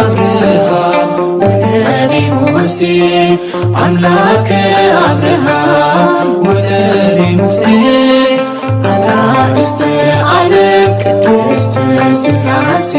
አብርሃም ወነቢ ሙሴ፣ አምላከ አብርሃም ወነቢ ሙሴ፣ አጋእዝተ ዓለም ቅድስት ሥላሴ፣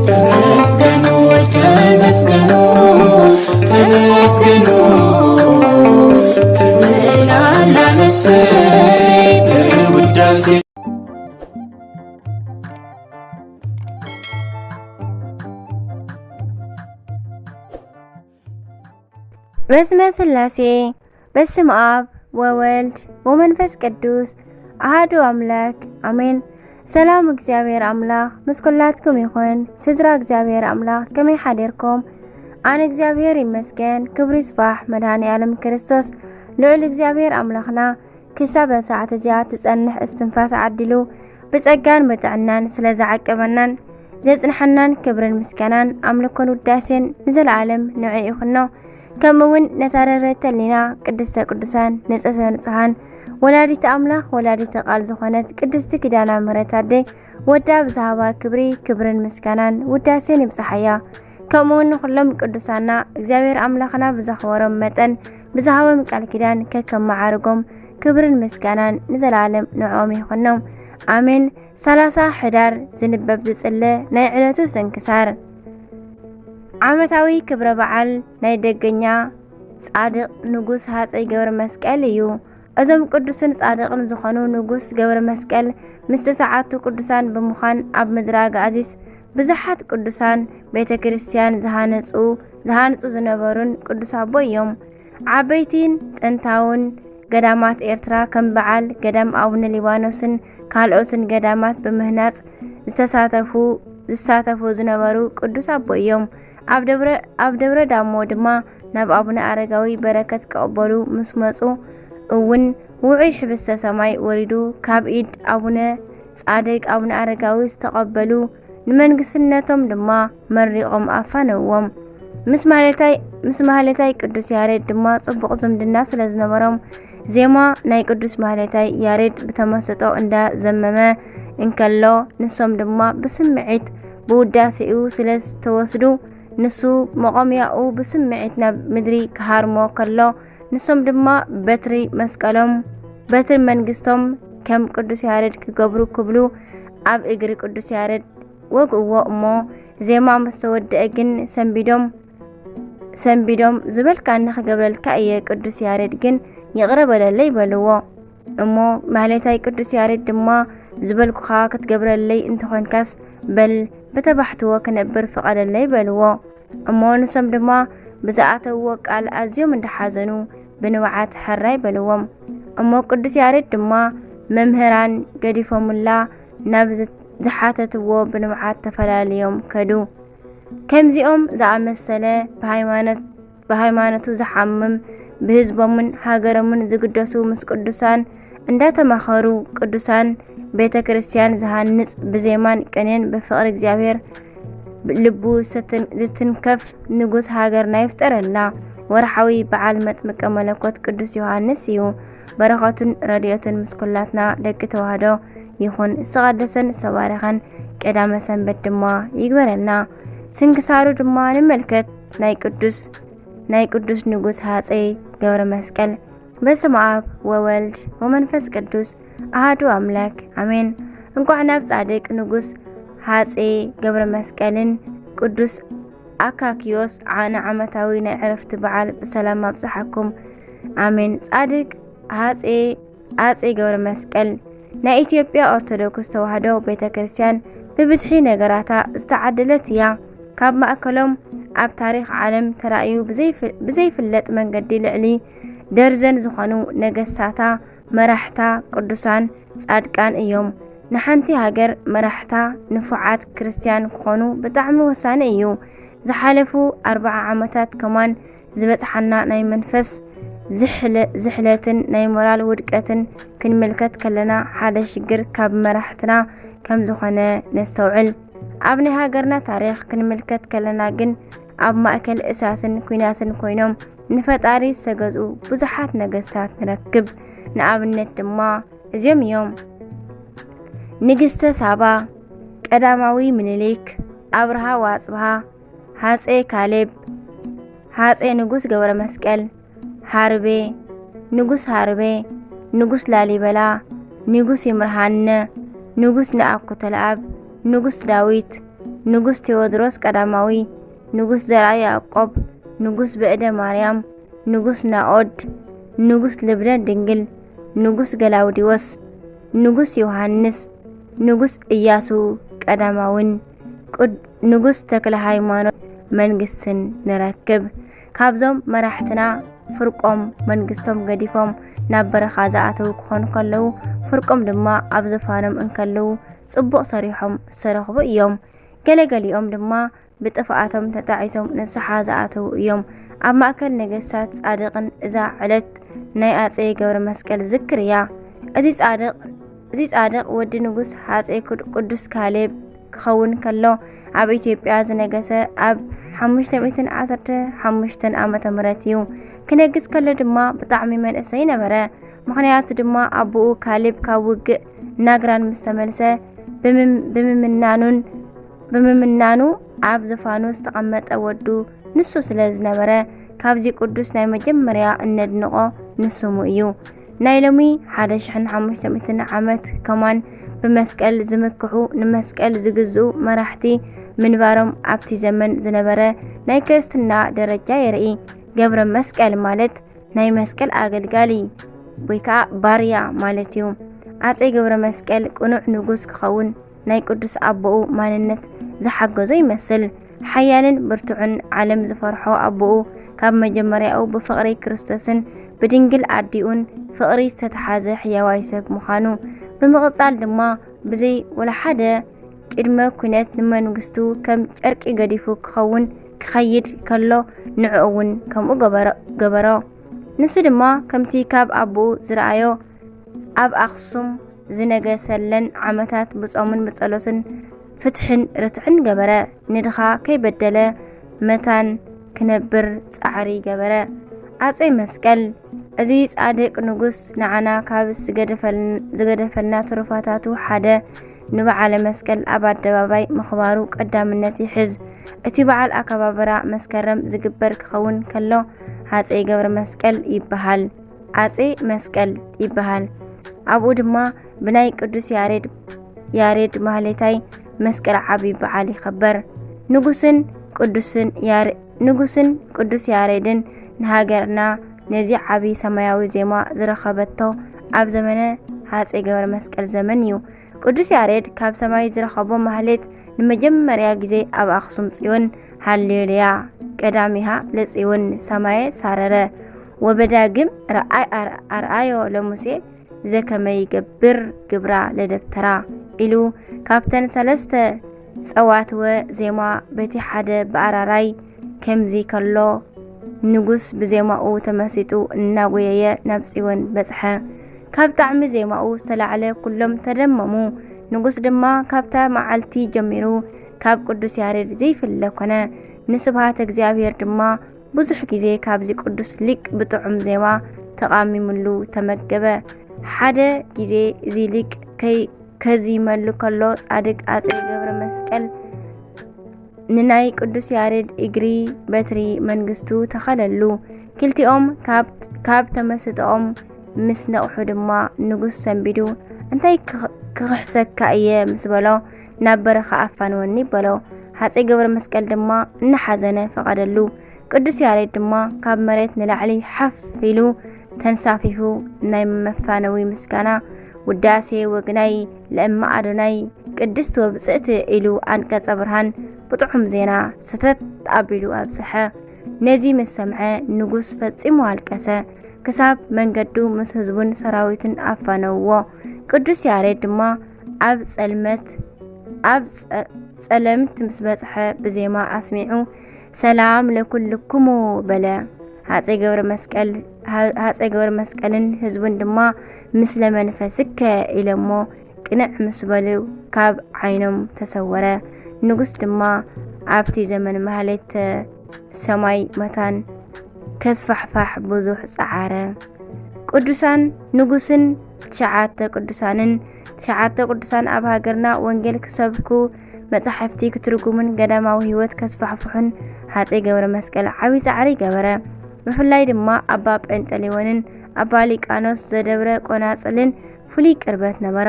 ተመስገኑ፣ ተመስገኑ፣ ተመስገኑ ትብል ኣላ ነፍሰይ በውዳሴ። በስመ ሥላሴ፣ በስመ አብ ወወልድ ወመንፈስ ቅዱስ አሐዱ አምላክ አሜን። ሰላም እግዚኣብሔር ኣምላኽ ምስ ኩላትኩም ይኹን። ስድራ እግዚኣብሔር ኣምላኽ ከመይ ሓዲርኩም? ኣነ እግዚኣብሔር ይመስገን፣ ክብሪ ይስፋሕ መድኃኔ ዓለም ክርስቶስ። ልዑል እግዚኣብሔር ኣምላኽና ክሳብ እዛ ሰዓት እዚኣ ትጸንሕ እስትንፋስ ዓዲሉ ብጸጋን ብጥዕናን ስለ ዝዓቀበናን ዘጽንሐናን ክብርን ምስጋናን ኣምልኮን ውዳሴን ንዘለዓለም ንዕኡ ይኹኖ። ከምኡ እውን ነታ ርህርህቲ ሕሊና ቅድስተ ቅዱሳን ንጽህተ ንጹሃን ወላዲተ ኣምላኽ ወላዲተ ቃል ዝኾነት ቅድስቲ ኪዳነ ምሕረት ኣደይ ወዳ ብዝሃባ ክብሪ ክብርን ምስጋናን ውዳሴን ይብጽሓያ። ከምኡ እውን ንኹሎም ቅዱሳና እግዚኣብሔር ኣምላኽና ብዘኽበሮም መጠን ብዝሃቦም ቃል ኪዳን ከከም መዓርጎም ክብርን ምስጋናን ንዘለዓለም ንዕኦም ይኹኖም። ኣሜን። ሰላሳ ሕዳር ዝንበብ ዝጽለ ናይ ዕለቱ ስንክሳር። ዓመታዊ ክብረ በዓል ናይ ደገኛ ጻድቕ ንጉስ ሃጸይ ገብረ መስቀል እዩ። እዞም ቅዱስን ጻድቕን ዝኾኑ ንጉስ ገብረ መስቀል ምስ ተስዓቱ ቅዱሳን ብምዃን ኣብ ምድረ ኣጋዚስ ብዙሓት ቅዱሳን ቤተ ክርስቲያን ዝሃነጹ ዝሃንጹ ዝነበሩን ቅዱስ ኣቦ እዮም። ዓበይቲን ጥንታውን ገዳማት ኤርትራ ከም በዓል ገዳም ኣቡነ ሊባኖስን ካልኦትን ገዳማት ብምህናጽ ዝተሳተፉ ዝሳተፉ ዝነበሩ ቅዱስ ኣቦ እዮም። ኣብ ደብረ ኣብ ደብረ ዳሞ ድማ ናብ ኣቡነ ኣረጋዊ በረከት ክቕበሉ ምስ መጹ እውን ውዑይ ሕብስተ ሰማይ ወሪዱ ካብ ኢድ ኣቡነ ጻድቅ ኣቡነ ኣረጋዊ ዝተቐበሉ ንመንግስነቶም ድማ መሪቖም ኣፋነውዎም። ምስ ማህሌታይ ምስ ማህሌታይ ቅዱስ ያሬድ ድማ ጽቡቕ ዝምድና ስለ ዝነበሮም ዜማ ናይ ቅዱስ ማህሌታይ ያሬድ ብተመስጦ እንዳ ዘመመ እንከሎ ንሶም ድማ ብስምዒት ብውዳሴኡ ስለ ዝተወስዱ ንሱ መቖምያኡ ብስምዒት ናብ ምድሪ ክሃርሞ ከሎ ንሶም ድማ በትሪ መስቀሎም በትሪ መንግስቶም ከም ቅዱስ ያሬድ ክገብሩ ክብሉ ኣብ እግሪ ቅዱስ ያሬድ ወግእዎ እሞ ዜማ ምስ ተወድአ ግን ሰንቢዶም ሰንቢዶም ዝበልካኒ ክገብረልካ እየ ቅዱስ ያሬድ ግን ይቕረ በለለይ በልዎ። እሞ ማህሌታይ ቅዱስ ያሬድ ድማ ዝበልኩኻ ክትገብረለይ እንተኾንካስ በል በተባሕትዎ ክነብር ፍቐደለይ በልዎ። እሞ ንሶም ድማ ብዝኣተውዎ ቃል ኣዝዮም እንዳሓዘኑ ብንብዓት ሕራይ በልዎም። እሞ ቅዱስ ያሬድ ድማ መምህራን ገዲፎምላ ናብ ዝ- ዝሓተትዎ ብንብዓት ተፈላልዮም ከዱ። ከምዚኦም ዝኣመሰለ ብሃይማኖት ብሃይማኖቱ ዝሓምም ብህዝቦምን ሃገሮምን ዝግደሱ ምስ ቅዱሳን እንዳተማኸሩ ቅዱሳን ቤተ ክርስቲያን ዝሃንጽ ብዜማን ቅኔን ብፍቕሪ እግዚኣብሔር ልቡ ዝትንከፍ ንጉስ ሃገርና ይፍጠረልና። ወርሓዊ በዓል መጥምቀ መለኮት ቅዱስ ዮሃንስ እዩ። በረኸቱን ረድኤቱን ምስ ኩላትና ደቂ ተዋህዶ ይኹን። ዝተቐደሰን ዝተባረኸን ቀዳመ ሰንበት ድማ ይግበረልና። ስንክሳሩ ድማ ንመልከት። ናይ ቅዱስ ናይ ቅዱስ ንጉስ ሃፀይ ገብረ መስቀል። በስመ አብ ወወልድ ወመንፈስ ቅዱስ አሐዱ አምላክ አሜን። እንኳዕ ናብ ጻድቅ ንጉስ ሃፀይ ገብረ መስቀልን ቅዱስ ኣካኪዮስ ንዓመታዊ ናይ ዕረፍቲ በዓል ብሰላም ኣብጽሓኩም። ኣሜን። ጻድቅ ሃፀይ ኣፀይ ገብረ መስቀል ናይ ኢትዮጵያ ኦርቶዶክስ ተዋህዶ ቤተ ክርስቲያን ብብዝሒ ነገራታ ዝተዓደለት እያ። ካብ ማእከሎም ኣብ ታሪኽ ዓለም ተራእዩ ብዘይፍ- ብዘይፍለጥ መንገዲ ልዕሊ ደርዘን ዝኾኑ ነገስታታ መራሕታ ቅዱሳን ጻድቃን እዮም። ንሓንቲ ሃገር መራሕታ ንፉዓት ክርስትያን ክኾኑ ብጣዕሚ ወሳኒ እዩ። ዝሓለፉ ኣርብዓ ዓመታት ከማን ዝበጽሓና ናይ መንፈስ ዝሕለ- ዝሕለትን ናይ ሞራል ውድቀትን ክንምልከት ከለና ሓደ ሽግር ካብ መራሕትና ከም ዝኾነ ነስተውዕል። ኣብ ናይ ሃገርና ታሪኽ ክንምልከት ከለና ግን ኣብ ማእከል እሳትን ኲናትን ኮይኖም ንፈጣሪ ዝተገዝኡ ብዙሓት ነገስታት ንረክብ። ንኣብነት ድማ እዚኦም እዮም። ንግስተ ሳባ፣ ቀዳማዊ ምኒልክ፣ ኣብርሃ ወኣጽብሃ፣ ሃጼ ካሌብ፣ ሃጼ ንጉስ ገብረ መስቀል፣ ሃርቤ፣ ንጉስ ሃርቤ፣ ንጉስ ላሊበላ፣ ንጉስ ይምርሃነ፣ ንጉስ ነኣኩተለኣብ፣ ንጉስ ዳዊት፣ ንጉስ ቴዎድሮስ ቀዳማዊ፣ ንጉስ ዘርኣ ያዕቆብ፣ ንጉስ በእደ ማርያም፣ ንጉስ ናኦድ፣ ንጉስ ልብነ ድንግል፣ ንጉስ ገላውዲዎስ፣ ንጉስ ዮሃንስ፣ ንጉስ እያሱ ቀዳማውን ቅድ-፣ ንጉስ ተክለ ሃይማኖት መንግስትን ንረክብ። ካብዞም መራሕትና ፍርቆም መንግስቶም ገዲፎም ናብ በረኻ ዝኣተዉ ክኾኑ ከለዉ፣ ፍርቆም ድማ ኣብ ዝፋኖም እንከለዉ ጽቡቕ ሰሪሖም ዝተረኽቡ እዮም። ገለገሊኦም ድማ ብጥፍኣቶም ተጣዒሶም ንስሓ ዝኣተዉ እዮም። ኣብ ማእከል ነገስታት ጻድቕን እዛ ዕለት ናይ ኣጼ ገብረ መስቀል ዝክር እያ። እዚ ጻድቕ፣ እዚ ጻድቕ ወዲ ንጉስ ሃጼ ኩድ-፣ ቅዱስ ካሌብ ክኸውን ከሎ፣ ኣብ ኢትዮጵያ ዝነገሰ ኣብ ሓሙሽተ ሚእትን ዓሰርተ ሓሙሽተን ዓመተ ምህረት እዩ። ክነግስ ከሎ ድማ ብጣዕሚ መንእሰይ ነበረ። ምኽንያቱ ድማ ኣቦኡ ካሌብ ካብ ውግእ ናግራን ምስ ተመልሰ፣ ብምም-፣ ብምምናኑን፣ ብምምናኑ ኣብ ዝፋኑ ዝተቐመጠ ወዱ ንሱ ስለ ዝነበረ፣ ካብዚ ቅዱስ ናይ መጀመርያ እነድንቖ ንስሙ እዩ። ናይ ሎሚ ሓደ ሽሕን ሓሙሽተ ሚእትን ዓመት ከማን ብመስቀል ዝምክሑ፣ ንመስቀል ዝግዝኡ መራሕቲ ምንባሮም ኣብቲ ዘመን ዝነበረ ናይ ክርስትና ደረጃ የርኢ። ገብረ መስቀል ማለት ናይ መስቀል ኣገልጋሊ ወይ ከዓ ባርያ ማለት እዩ። ኣጼ ገብረ መስቀል ቅኑዕ ንጉስ ክኸውን ናይ ቅዱስ ኣቦኡ ማንነት ዝሓገዞ ይመስል። ሓያልን ብርቱዕን ዓለም ዝፈርሖ ኣቦኡ ካብ መጀመርያኡ ብፍቕሪ ክርስቶስን ብድንግል ኣዲኡን ፍቕሪ ዝተተሓዘ ሕያዋይ ሰብ ምዃኑ፣ ብምቕጻል ድማ ብዘይ ወላ ሓደ ቅድመ ኩነት ንመንግስቱ ከም ጨርቂ ገዲፉ ክኸውን ክኸይድ ከሎ ንዕኡ እውን ከምኡ ገበሮ፣ ገበሮ። ንሱ ድማ ከምቲ ካብ ኣቦኡ ዝረኣዮ ኣብ ኣኽሱም ዝነገሰለን ዓመታት ብጾምን ብጸሎትን ፍትሕን ርትዕን ገበረ። ንድኻ ከይበደለ መታን ክነብር ጻዕሪ ገበረ። ኣጼ መስቀል፣ እዚ ጻድቅ ንጉስ ንዓና ካብ ዝገደፈል-፣ ዝገደፈልና ትሩፋታቱ ሓደ ንበዓለ መስቀል ኣብ ኣደባባይ ምኽባሩ ቀዳምነት ይሕዝ። እቲ በዓል ኣከባብራ መስከረም ዝግበር ክኸውን ከሎ ሃጼ ገብረ መስቀል ይበሃል። ኣጼ መስቀል ይበሃል። ኣብኡ ድማ ብናይ ቅዱስ ያሬድ፣ ያሬድ ማህሌታይ መስቀል ዓቢ በዓል ይኸበር። ንጉስን ቅዱስን ያሬ-፣ ንጉስን ቅዱስ ያሬድን ንሃገርና ነዚ ዓቢ ሰማያዊ ዜማ ዝረኸበቶ ኣብ ዘመነ ሃጼ ገብረ መስቀል ዘመን እዩ። ቅዱስ ያሬድ ካብ ሰማይ ዝረኸቦ ማህሌት ንመጀመርያ ግዜ ኣብ ኣኽሱም ጽዮን ሃሌሉያ ቀዳሚሃ ለጽዮን ሰማየ ሳረረ ወበዳግም ረኣይ ኣር-፣ ኣርኣዮ ለሙሴ ዘከመ ይገብር ግብራ ለደብተራ ኢሉ ካብተን ሰለስተ ጸዋትወ ዜማ በቲ ሓደ ብኣራራይ ከምዚ ከሎ ንጉስ ብዜማኡ ተመሲጡ እናጎየየ ናብ ጽዮን በጽሐ። ካብ ጣዕሚ ዜማኡ ዝተላዕለ ኩሎም ተደመሙ። ንጉስ ድማ ካብታ መዓልቲ ጀሚሩ ካብ ቅዱስ ያሬድ ዘይፍለ ኮነ። ንስብሃት እግዚኣብሔር ድማ ብዙሕ ግዜ ካብዚ ቅዱስ ሊቅ ብጥዑም ዜማ ተቓሚምሉ ተመገበ። ሓደ ግዜ እዚ ሊቅ ከይ-፣ ከዚመሉ ከሎ ጻድቅ ኣጼ ገብረ መስቀል ንናይ ቅዱስ ያሬድ እግሪ በትሪ መንግስቱ ተኸለሉ። ክልቲኦም ካብ፣ ካብ ተመስጥኦም ምስ ነቕሑ ድማ ንጉስ ሰንቢዱ፣ "እንታይ ክኽ-፣ ክኽሕሰካ እየ?" ምስ በሎ፣ "ናብ በረኻ ኣፋንወኒ" በሎ። ሃጼ ገብረ መስቀል ድማ እናሓዘነ ፈቐደሉ። ቅዱስ ያሬድ ድማ ካብ መሬት ንላዕሊ ሓፍ ኢሉ ተንሳፊፉ ናይ መፋነዊ ምስጋና፣ "ውዳሴ ወግናይ ለእመ ኣዶናይ ቅድስት ወብጽእቲ" ኢሉ ኣንቀጸ ብርሃን ብጥዑም ዜና ሰተት ኣቢሉ ኣብጽሐ። ነዚ ምስ ሰምዐ ንጉስ ፈጺሙ ኣልቀሰ። ክሳብ መንገዱ ምስ ህዝቡን ሰራዊቱን ኣፋነውዎ። ቅዱስ ያሬድ ድማ ኣብ ጸልመት፣ ኣብ ጸ-፣ ጸለምት ምስ በጽሐ ብዜማ ኣስሚዑ፣ "ሰላም ለኩልኩሙ" በለ። ሃጼ ገብረ መስቀል፣ ሃ-፣ ሃጼ ገብረ መስቀልን ህዝቡን ድማ "ምስለ መንፈስከ" ኢለሞ ቅንዕ ምስ በሉ ካብ ዓይኖም ተሰወረ። ንጉስ ድማ ኣብቲ ዘመን ማህሌተ ሰማይ መታን ከስፋሕፋሕ ብዙሕ ጸዓረ። ቅዱሳን ንጉስን ትሽዓተ ቅዱሳንን፣ ትሽዓተ ቅዱሳን ኣብ ሃገርና ወንጌል ክሰብኩ መጻሕፍቲ ክትርጉምን ገዳማዊ ህይወት ከስፋሕፍሑን ሃጸይ ገብረ መስቀል ዓቢ ጻዕሪ ገበረ። ብፍላይ ድማ ኣባ ጴንጠሌዎንን ኣባ ሊቃኖስ ዘደብረ ቆናጽልን ፍሉይ ቅርበት ነበሮ።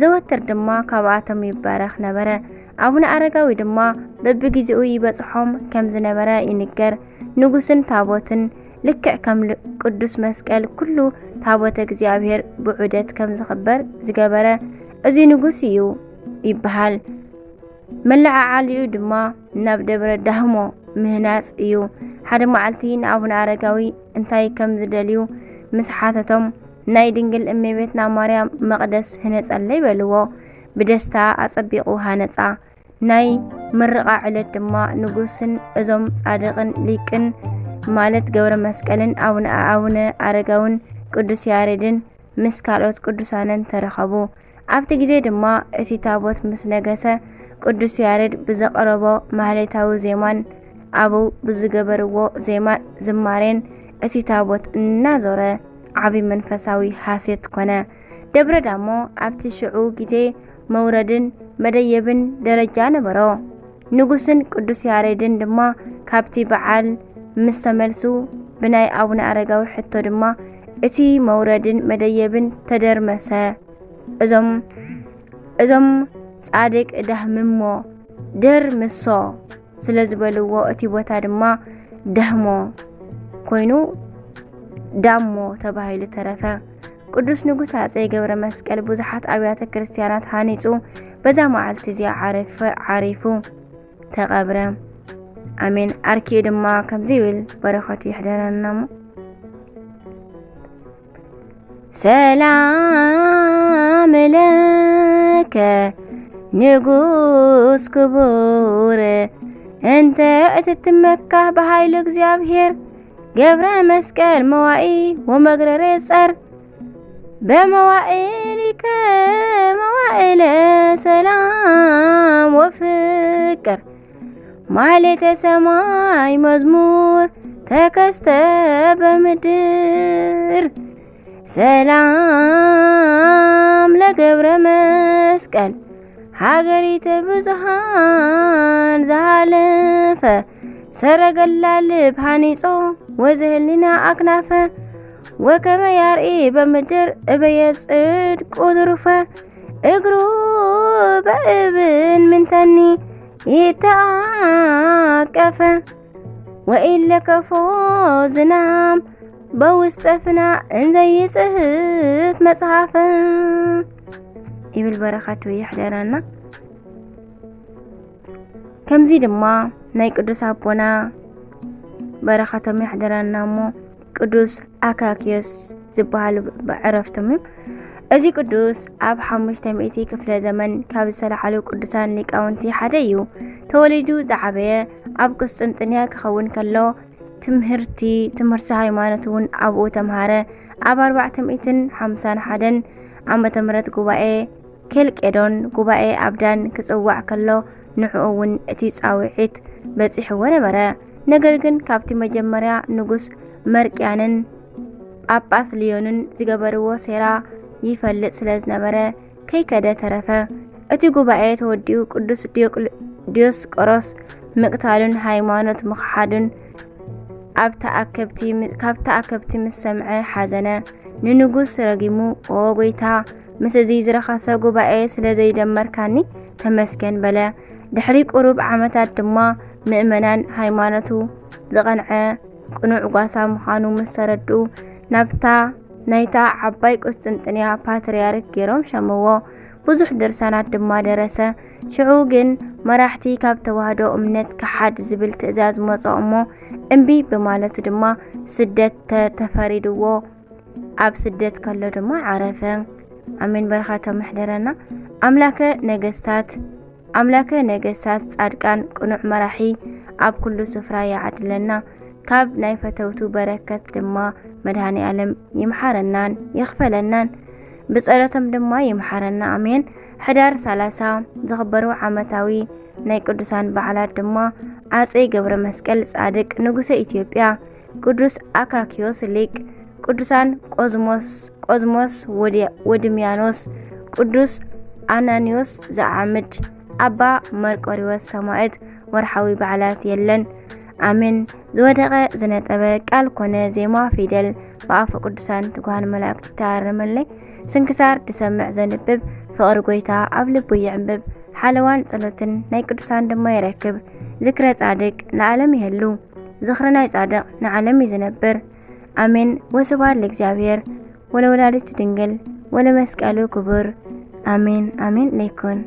ዘወትር ድማ ካብኣቶም ይባረኽ ነበረ። ኣቡነ ኣረጋዊ ድማ በብግዜኡ ይበጽሖም ከም ዝነበረ ይንገር። ንጉስን ታቦትን ልክዕ ከም ል- ቅዱስ መስቀል ኩሉ ታቦተ እግዚኣብሔር ብዑደት ከም ዝኽበር ዝገበረ እዚ ንጉስ እዩ ይበሃል። መለዓዓሊኡ ድማ ናብ ደብረ ዳህሞ ምህናጽ እዩ። ሓደ መዓልቲ ንኣቡነ ኣረጋዊ እንታይ ከም ዝደልዩ ምስ ሓተቶም፣ ናይ ድንግል እመቤትና ማርያም መቕደስ ህነጸለይ በልዎ። ብደስታ ኣጸቢቑ ሃነጻ። ናይ ምርቓ ዕለት ድማ ንጉስን እዞም ጻድቕን ሊቅን ማለት ገብረ መስቀልን ኣቡነ ኣቡነ ኣረጋውን ቅዱስ ያሬድን ምስ ካልኦት ቅዱሳንን ተረኸቡ። ኣብቲ ግዜ ድማ እቲ ታቦት ምስ ነገሰ ቅዱስ ያሬድ ብዘቕረቦ ማህሌታዊ ዜማን ኣብኡ ብዝገበርዎ ዜማ ዝማሬን እቲ ታቦት እናዞረ ዓቢ መንፈሳዊ ሃሴት ኮነ። ደብረ ዳሞ ኣብቲ ሽዑ ግዜ መውረድን መደየብን ደረጃ ነበሮ። ንጉስን ቅዱስ ያሬድን ድማ ካብቲ በዓል ምስ ተመልሱ ብናይ ኣቡነ ኣረጋዊ ሕቶ ድማ እቲ መውረድን መደየብን ተደርመሰ። እዞም እዞም ጻድቅ ዳህምሞ ደርምሶ ስለ ዝበልዎ እቲ ቦታ ድማ ዳህሞ ኮይኑ ዳሞ ተባሂሉ ተረፈ። ቅዱስ ንጉስ ኣጼ ገብረ መስቀል ብዙሓት ኣብያተ ክርስቲያናት ሃኒጹ በዛ መዓልቲ እዚኣ ዓረፈ ዓሪፉ ተቐብረ። ኣሜን። ኣርኪኡ ድማ ከምዚ ይብል በረኸቱ ይሕደረና እሞ ሰላም ለከ ንጉስ ክቡር እንተ እትትመካህ ብሃይሉ እግዚኣብሔር ገብረ መስቀል መዋኢ ወመግረሬ ጸር በመዋእሊከ መዋእለ ሰላም ወፍቅር ማሌተ ሰማይ መዝሙር ተከስተ በምድር ሰላም ለገብረ መስቀል ሃገሪተ ብዙሃን ዝሃለፈ ሰረገላ ልብ ሃኒጾ ወዘህሊና ኣክናፈ ወከመ ያርኢ በምድር እበየ ጽድቁ ትሩፈ እግሩ በእብን ምንተኒ ይተኣቀፈ ወኢለ ከፎ ዝናም በውስጠ ፍና እንዘይጽህፍ መጽሓፈ ይብል በረኸቱ ይሕደረና። ከምዚ ድማ ናይ ቅዱስ ኣቦና በረኸቶም ይሕደረና እሞ ቅዱስ ኣካኪዮስ ዝበሃሉ ዕረፍቶም እዩ። እዚ ቅዱስ ኣብ ሓሙሽተ ሚእቲ ክፍለ ዘመን ካብ ዝተላዕሉ ቅዱሳን ሊቃውንቲ ሓደ እዩ። ተወሊዱ ዝዓበየ ኣብ ቁስጥንጥንያ ክኸውን ከሎ ትምህርቲ ትምህርቲ ሃይማኖት እውን ኣብኡ ተምሃረ። ኣብ ኣርባዕተ ሚእትን ሓምሳን ሓደን ዓመተ ምህረት ጉባኤ ኬልቄዶን ጉባኤ ኣብዳን ክጽዋዕ ከሎ ንዕኡ እውን እቲ ጻውዒት በጺሕዎ ነበረ። ነገር ግን ካብቲ መጀመርያ ንጉስ መርቅያንን ጳጳስ ልዮንን ዝገበርዎ ሴራ ይፈልጥ ስለ ዝነበረ ከይከደ ተረፈ። እቲ ጉባኤ ተወዲኡ ቅዱስ ዲዮስቆሮስ ምቅታሉን ሃይማኖት ምኽሓዱን ካብ ተኣከብቲ ምስ ሰምዐ ሓዘነ። ንንጉስ ረጊሙ፣ ኦ ጎይታ፣ ምስ እዚ ዝረኸሰ ጉባኤ ስለ ዘይደመርካኒ ተመስገን በለ። ድሕሪ ቁሩብ ዓመታት ድማ ምእመናን ሃይማኖቱ ዝቐንዐ ቅኑዕ ጓሳ ምዃኑ ምስ ተረድኡ ናብታ ናይታ ዓባይ ቁስጥንጥንያ ፓትርያርክ ገይሮም ሸምዎ። ብዙሕ ድርሳናት ድማ ደረሰ። ሽዑ ግን መራሕቲ ካብ ተዋህዶ እምነት ክሓድ ዝብል ትእዛዝ መጾ እሞ እምቢ ብማለቱ ድማ ስደት ተፈሪድዎ። ኣብ ስደት ከሎ ድማ ዓረፈ። ኣሜን። በረኸቶም ይሕደረና። ኣምላከ ነገስታት ኣምላከ ነገስታት ጻድቃን ቅኑዕ መራሒ ኣብ ኩሉ ስፍራ ይዓድለና። ካብ ናይ ፈተውቱ በረከት ድማ መድሃኔ ኣለም ይምሓረናን ይኽፈለናን። ብጸሎቶም ድማ ይምሓረና። ኣሜን። ሕዳር ሰላሳ ዝኽበሩ ዓመታዊ ናይ ቅዱሳን በዓላት ድማ ኣጼ ገብረ መስቀል ጻድቅ ንጉሰ ኢትዮጵያ፣ ቅዱስ ኣካኪዮስ ሊቅ፣ ቅዱሳን ቆዝሞስ ቆዝሞስ ወድሚያኖስ፣ ቅዱስ ኣናኒዮስ ዘዓምድ፣ ኣባ መርቆሪዎስ ሰማዕት ወርሓዊ በዓላት የለን። ኣሜን። ዝወደቐ ዝነጠበ ቃል ኮነ ዜማ ፊደል ብኣፈ ቅዱሳን ትጉሃን መላእክት ይተኣረመለይ። ስንክሳር ድሰምዕ ዘንብብ ፍቕሪ ጎይታ ኣብ ልቡ ይዕንብብ። ሓለዋን ጸሎትን ናይ ቅዱሳን ድማ ይረክብ። ዝክረ ጻድቅ ለዓለም ይህሉ። ዝኽሪ ናይ ጻድቕ ንዓለም እዩ ዝነብር። ኣሜን። ወስብሐት ለእግዚኣብሔር ወለወላዲቱ ድንግል ወለመስቀሉ ክቡር። ኣሜን ኣሜን ለይኩን።